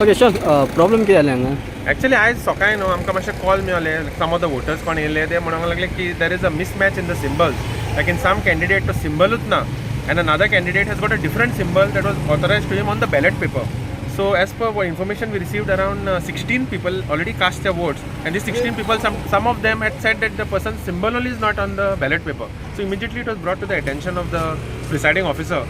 Okay sir, problem कितें जालें हांगा? एक्चुअली आयज सकाळी न्हू आमकां मातशे कॉल मेवले. सम ऑफ the voters कोण येयले, ते म्हणूंक लागले की there is a mismatch in the symbols, like in some candidate तो सिम्बलूच ना and another candidate has got a different symbol that was authorised to him on the ballot paper. So as per information we received, around 16 people already cast their votes, and these 16 people, some of them had said that the person's symbol only is not on the ballot paper. So immediately it was brought to the attention of the presiding officer,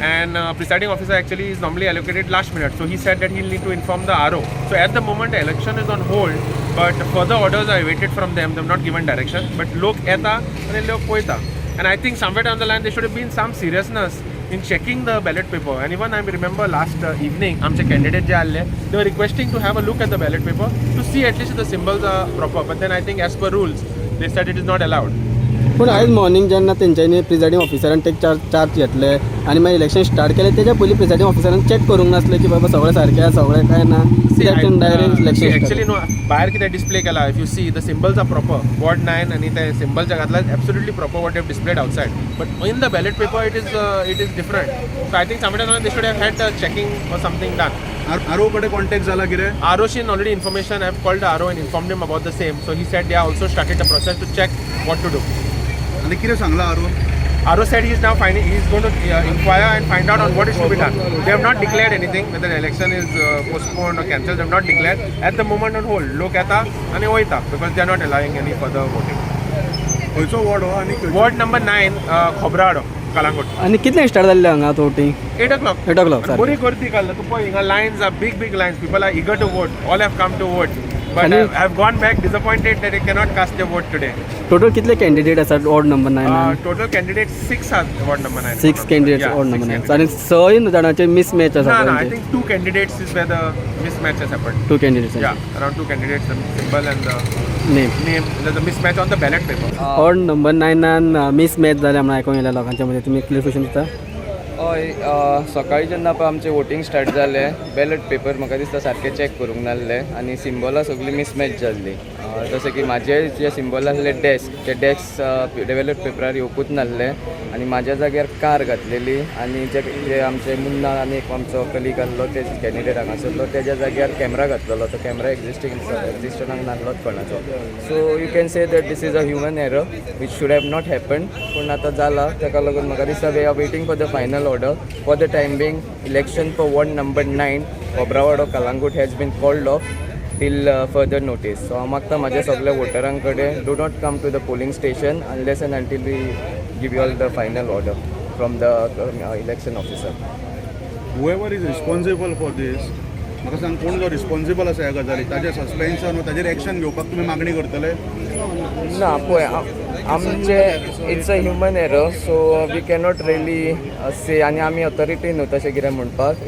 and presiding officer actually is normally allocated last minute, so he said that he'll need to inform the RO. So at the moment the election is on hold, but further orders are awaited from them. They have not given direction, but लोक येता आनी लोक पळयता, and I think somewhere down the line there should have been some seriousness in checking the ballot paper. And even I remember last evening आमचे candidate जे आसले, they were requesting to have a look at the ballot paper to see at least if the symbols are proper, but then I think as per rules they said it is not allowed. पूण आयज morning जेन्ना तेंच्यांनी प्रिजायडींग ऑफिसरान take charge घेतले आनी मागीर election start केलें, तेच्या पयलीं प्रिजायडींग ऑफिसरान चॅक करूंक नासलें की बाबा सगळें सारकें आसा, सगळें काय ना? Direct election? Actually न्हू, भायर कितें डिस्प्ले केला, if you see, the symbols are proper. Ward 9 आनी ते सिम्बल जे घातला, absolutely proper what have displayed outside, but in the ballot paper it is different. So I think somewhere they should have had checking or something done. RO कडेन contact जाला कितें? RO Shin already information, I've called the RO and informed him about the same. So he said they are also started the process to check what to do. आनी कितें सांगलां RO? RO said he is now finding, he is going to inquire and find out on what is to be done. They have not declared anything, whether the election is postponed or cancelled. They have not declared. At the moment on hold. लोक येता आनी वयता because they are not allowing any further voting. खंयचो ward हो आनी Ward number 9, Khobrawado, Calangute. आनी कितल्यांक start जाल्लें हांगा voting? 8 o'clock. 8 o'clock. बरी गर्दी काल. तूं पळय हिंगा, lines are big, big lines. People are eager to vote. All have come to vote. But have gone back disappointed that they cannot cast their vote today. Total कितले candidate आसात ward number 9? Total candidates six are ward number 9. Six candidates Yeah, ward six number 9 candidates. आनी सय जाणांचे mismatch आसा. No, I think two candidates is where the mismatch has happened. Two candidates? Yeah, around two candidates, the symbol and the name. Name. There's a mismatch on the ballot paper. Ward number नायनान mismatch जालें म्हणून आयकूंक येयलें लोकांच्या मदीं, तुमी clarification दिता? हय, सकाळीं जेन्ना पळय आमचें वोटींग स्टार्ट जालें, बॅलट पेपर म्हाका दिसता सारके चॅक करूंक नासले आनी सिम्बॉलां सगळीं मिसमॅच जाल्लीं. जशें की म्हाजे जे सिम्बॉल आसले डेस्क, ते डेस्क बॅलट पेपरार येवकूच नासले आनी म्हाज्या जाग्यार कार घातलेली आनी जे जे आमचे मुन्ना आनी एक आमचो कलीग आसलो, ते कॅन्डिडेट हांगासरलो, तेज्या जाग्यार कॅमेरा घातलेलो. तो कॅमेरा एक्झिस्टंटाक नासलोच कोणाचो. So you can say that this is a human error which should have not happen, पूण आतां जाला. ताका लागून म्हाका दिसता we are waiting for the final order. For the time being, election for ward number 9, Khobrawado, Calangute has been called off till further notice. So हांव मागता म्हाज्या सगल्या वोटरां कडेन, do not come to the polling station unless and until we give you all the final order from the election officer. Whoever is responsible for this, म्हाका सांग, कोण जो responsible आसा ह्या गजाली, ताजें सस्पेन्शन वा ताजेर एक्शन घेवपाक तुमी मागणी करतले? ना, पळय, आमचे it's a human error, so we cannot really से आनी आमी ऑथॉरिटी न्हू तशें कितें म्हणपाक.